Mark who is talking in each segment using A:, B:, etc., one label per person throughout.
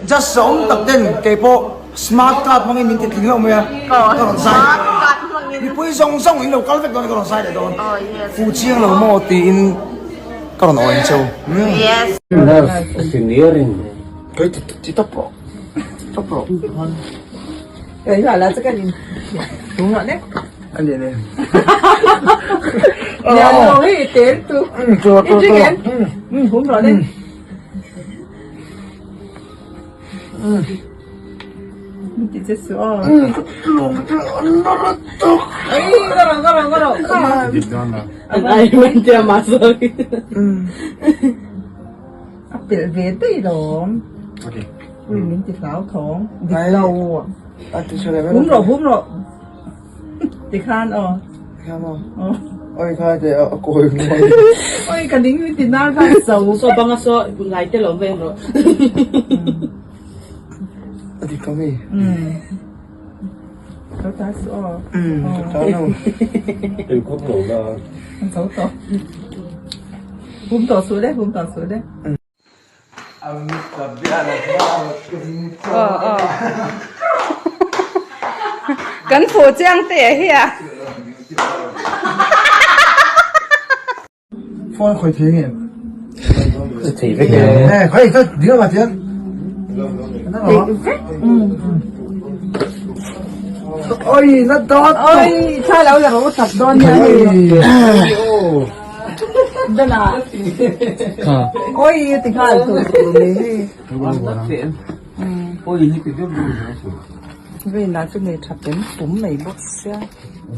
A: Just awm tak ten keipawh smart card hmangin min ti tling lo mai a, ka rawn zai mipui zawng zawng in lo kal vek dawn ka rawn zai leh dawn fu chiang lo maw tiin ka rawn awi ang cheu. Kei ti tawp rawh tawp rawh. A lian e.
B: A pelh ve daih lawm. Ui min ti hlau thawng. Dik lo. Hum rawh hum rawh. Tikhan aw.
A: Tikhan aw. Oi khai te a kawi mai.
B: Oi ka ning min ti nar khan so.
C: So banga so ngai te lo veng rawh.
A: A dik ka mi.
B: Lo ta su aw.
A: Ta no.
D: Ei kut lo la.
B: An zo tawh. Hum tawh suh le hum tawh suh le.
E: Kan fuh chiang te hi a.
A: Phone khoi thei nge.
D: Thei vek e.
A: Eh, khoi ka ding ma tian. Oi, na dot.
B: Oi, tha lo la ro tak don ya. Dana. Oi, ti kha tu tu me hi.
D: Oi, ni ti deuh deuh.
B: Ve na chu nei tha pen pum mai bawk sia.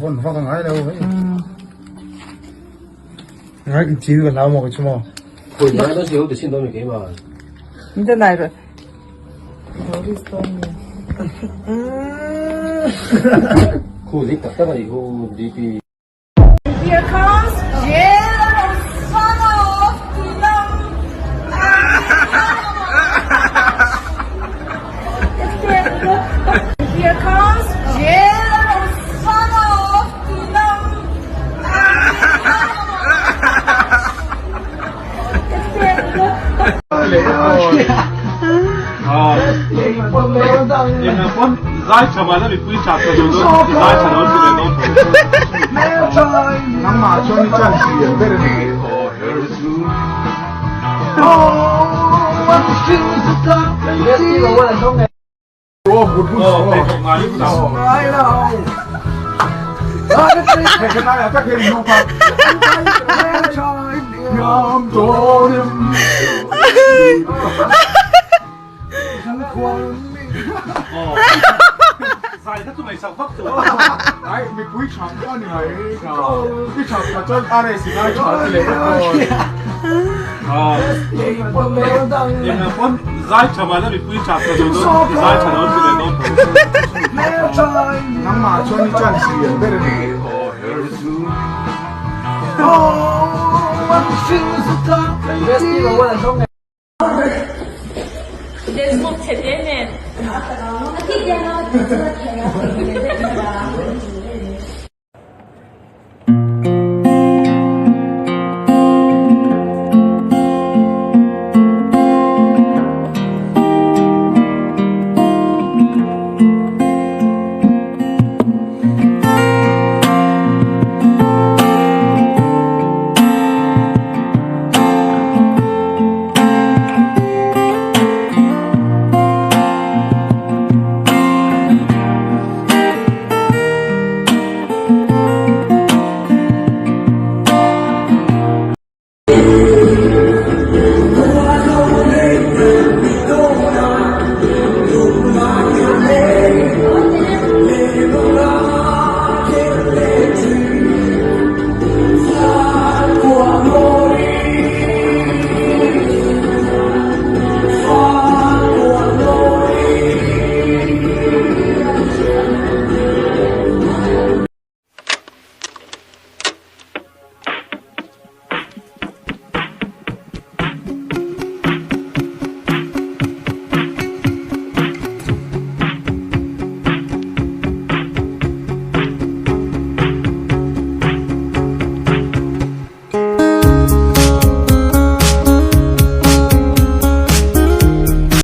A: Von vak ngai lo hei. Ngai ki chiu ka lau mo ka chu mo.
D: Khoi na da siu de sin do mi ke ma.
B: Ni nai rồi. Doris to mi.
D: Khu dik tak tak ani khu DP.
E: Here comes Yellow son of Tulam. Here comes Yellow son of Tulam.